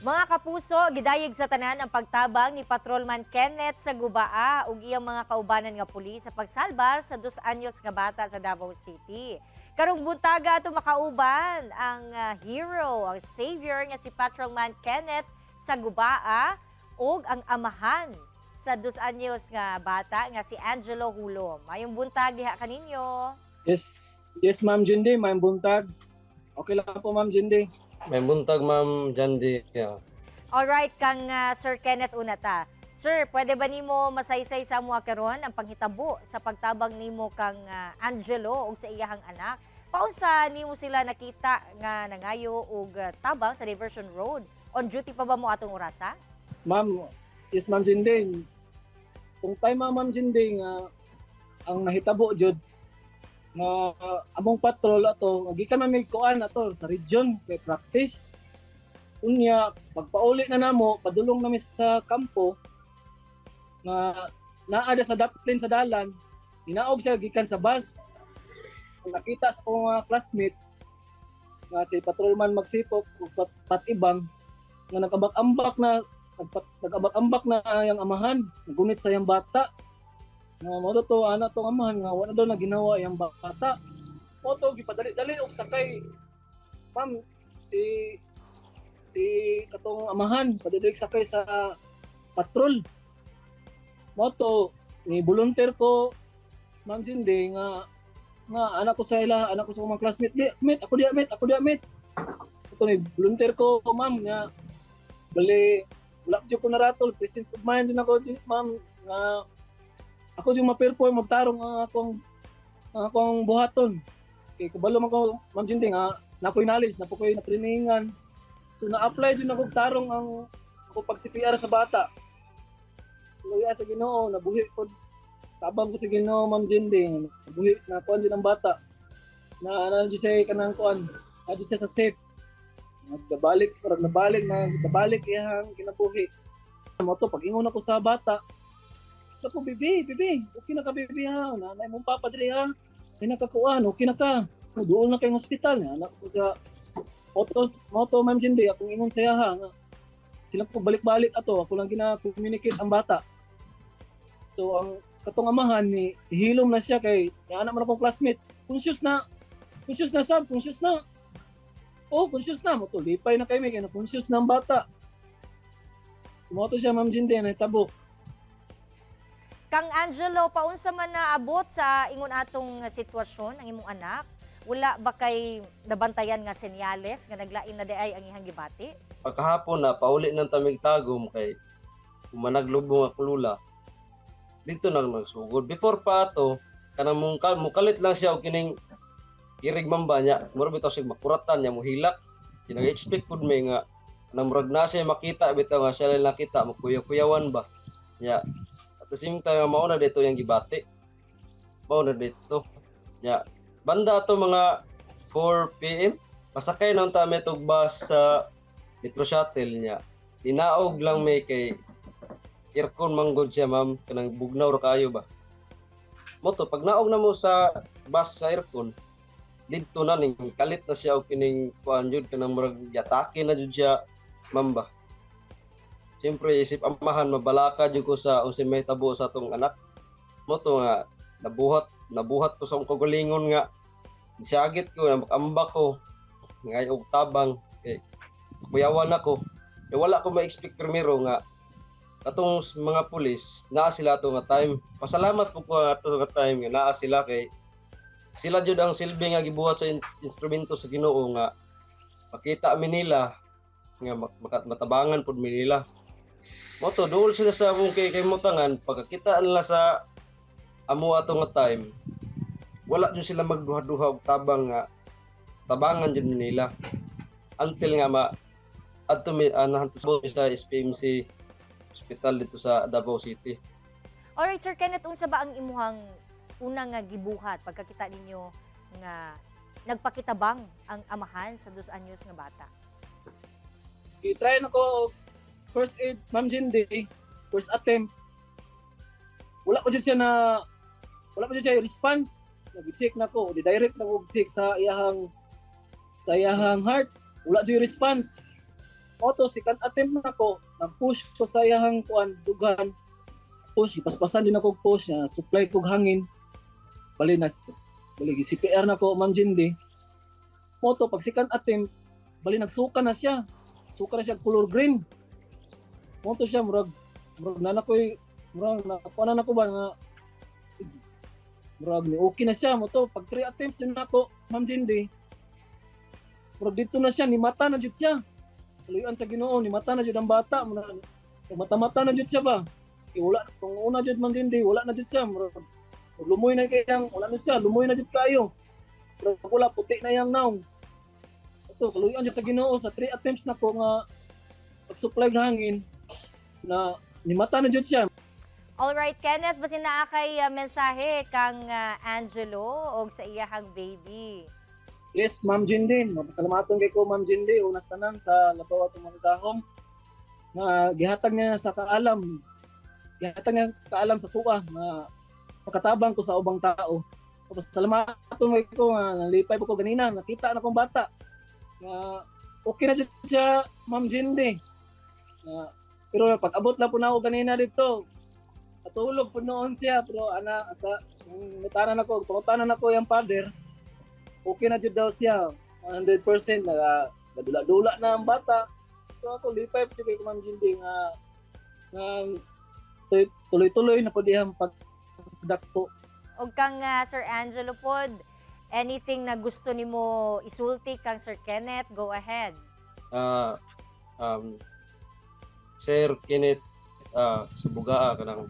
Mga kapuso, gidayeg sa tanan ang pagtabang ni Patrolman Kenneth sa Gubaa ug iyang mga kaubanan nga pulis sa pagsalbar sa 2 anyos nga bata sa Davao City. Karong buntaga ato makauban ang hero, ang savior nga si Patrolman Kenneth sa Gubaa ug ang amahan sa 2 anyos nga bata nga si Angelo Hulom. Mayong buntag diha kaninyo. Yes, Ma'am Jindy, may buntag. Okay lang po, Ma'am Jindy. May buntag, Ma'am Jandy. Yeah. Alright, kang Sir Kenneth una ta. Sir, pwede ba nimo masaysay sa amo karon ang panghitabo sa pagtabang nimo kang Angelo ug sa iyahang anak? Paunsa nimo sila nakita nga nangayo og tabang sa Diversion Road? On duty pa ba mo atong orasa? Ma'am, yes, Ma'am Jindy. Kung time, Ma'am Jindy, nga ang nahitabo jud nga among patrol ato gikan man may kuan ato sa region kay practice. Unya pagpauli na namo, padulong nami sa kampo nga naa da sa daplin sa dalan, hinaog siya gikan sa bus. Nakita sa akong mga classmate nga si patrolman Magsipok ug patibang nga nagabak-ambak na nagabak-ambak na ang amahan, nagunit sa iyang bata nga mo to ana tong amahan nga wala daw na ginawa iyang bata. Mo to gipadali-dali og sakay, ma'am, si si katong amahan, padali sakay sa patrol. Mo to ni volunteer ko, Ma'am Cindy, nga nga anak ko sa ila, anak ko sa mga classmate, "Di mate, ako di mate, ako di mate." Ito ni volunteer ko, ma'am, nga bali wala jud ko naratol. Presence of mind din ako, ma'am, nga ako yung ma-perform, magtarong ang akong buhaton kay kabalo man ko, Ma'am Cindy, nga na ko'y knowledge na po ko'y na-trainingan. So na-apply jud ako tarong ang ako pag CPR sa bata. Luya sa Ginoo, nabuhi ko. Tabang ko sa Ginoo, Ma'am Cindy, nabuhi na kuan din ang bata na ano jud siya kanang kuan na siya sa safe. Nagdabalik, parang nabalik na nabalik iyang kinabuhi. Mo to pag ingon ako sa bata, ako, "Bibi, bibi, okay na ka, bibi, ha. Nanay mong papa diri, ha. Ay nakakuan, okay na ka. Doon na kayong ospital." Anak ko sa Motos, moto, Ma'am Cindy, akong ingon siya ha, nga sila ko balik-balik ato, ako lang gina-communicate ang bata. So ang katong amahan ni hilom na siya kay anak man akong classmate, "Conscious na, conscious na sab, conscious na. Oh, conscious na." Mo to lipay na kay may kay na conscious na ang bata. So mo to siya, Ma'am Cindy, nahitabo. Kang Angelo, paunsa man naabot sa ingon atong sitwasyon ang imong anak? Wala ba kay nabantayan nga senyales nga naglain na diay ang iyang gibati? Pagkahapon na pauli ng tamig tagom kay kumanaglubong ako lula. Dito na magsugod. Before pa ato, kanang mungkal mukalit lang siya og kining irig mamba niya. Mura bitaw siya makuratan niya muhilak. Kinag-expect pud mi nga kanang murag na siya makita bitaw nga siya lang nakita makuyaw-kuyawan ba. Nya at the same time mao na dito yung gibati. Mao na dito. Nya banda ato mga 4 PM pasakay na unta mi tug bus sa Metro Shuttle niya. Dinaog lang may kay aircon manggod siya, ma'am, kanang bugnaw ra kayo ba. Mo to pag naog na mo sa bus sa aircon didto na ning kalit na siya og kining kuan jud, kanang murag yatake na jud siya, ma'am ba. Siyempre isip amahan mabalaka jud ko sa unsay may tabo sa atong anak. Mo to nga nabuhat nabuhat ko sa akong kaugalingon nga siyagit ko ambak ko ngay og tabang kay kuyawan ako. Eh, wala ko ma-expect primero nga katong mga pulis naa sila ato nga time. Pasalamat po ko ato nga time nga naa sila kay sila jud ang silbi nga gibuhat sa instrumento sa Ginoo nga makita mi nila nga matabangan pud mi nila. Mo to duol sila sa among kay mutangan. Pagkakita nila sa amo ato nga time, wala jud sila magduha-duha og tabang nga tabangan jud nila until nga ma adto mi nahanto sa SPMC Hospital dito sa Davao City. Alright, Sir Kenneth, unsa ba ang imuhang unang nga gibuhat pagkakita ninyo nga nagpakitabang ang amahan sa 2 anyos nga bata? I-try na ko first aid, Ma'am Cindy, first attempt. Wala ko jud siya na wala ko jud siya response. Nag-check na ko, di direct na ko check sa iyahang heart. Wala jud response. Mao to, second attempt na ko, nag-push ko sa iyahang kuan, dughan. Push, paspasan din ako og push niya, supply kog hangin. Bali na bali CPR na ko, Ma'am Jindi. Mao to, pag second attempt, bali nagsuka na siya. Suka na siya color green. Mao to siya, murag na ko'y murag na kuan na ko ba nga murag ni okay na siya. Mao to, pag three attempts yun nako, Ma'am Jindi, murag dito na siya, ni mata na jud siya. Kaluyan sa Ginoo, ni mata na jud ang bata, mata-mata na jud siya ba. Eh, wala kung una jud, Ma'am Jindi, wala na jud siya, murag lumoy na kayang wala na siya, lumoy na jud kayo. Murag wala, puti na yang naong. Ito, kaluyan jud sa Ginoo, sa three attempts na ko nga pag-supply hangin na ni mata na jud siya. Alright, Kenneth, basin naa kay mensahe kang Angelo og sa iyahang baby. Yes, Ma'am Jindi. Mapasalamaton kay ko, Ma'am Jindi, unas tanan sa labaw atong mga gahom nga gihatag niya sa kaalam. Gihatag niya sa kaalam sa kuha nga makatabang ko sa ubang tao. Mapasalamaton kay ko nga nalipay po ko ganina, nakita na kong bata. Nga okay na jud siya, Ma'am Jindi. Nga, pero pag abot lang po na ako ganina dito, natulog po noon siya, pero ana sa nangutanan ako, pangutanan ako yung father, okay na jud daw siya 100%, naga nadula-dula na ang bata. So ako, lipay po kay Ma'am Jindi nga tuloy-tuloy na pud iyang pagdakto. Og kang Sir Angelo pod, anything na gusto nimo isulti kang Sir Kenneth, go ahead. Sir Kenneth, sa bugaa kanang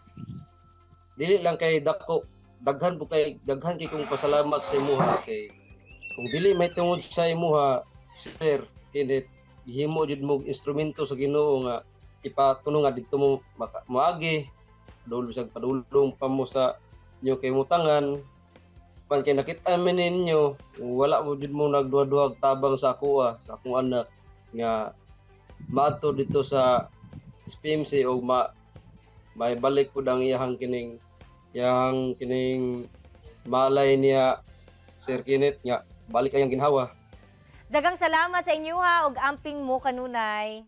dili lang kay dako, daghan po kay daghan kay kong pasalamat sa imuha kay kung dili may tungod sa imuha, Sir Kenneth, gihimo jud mo instrumento sa Ginoo nga ipatuno nga didto mo moagi padulong, bisag padulong pa mo sa inyo kay mutangan pan kay nakita man ninyo wala mo jud mo nagduha-duhag tabang sa akoa, sa akong anak nga maadto dito sa SPMC o ma may balik pud ang iyahang kining malay niya, Sir Kenneth, nga balik ayang ginhawa. Daghang salamat sa inyo ha og amping mo kanunay.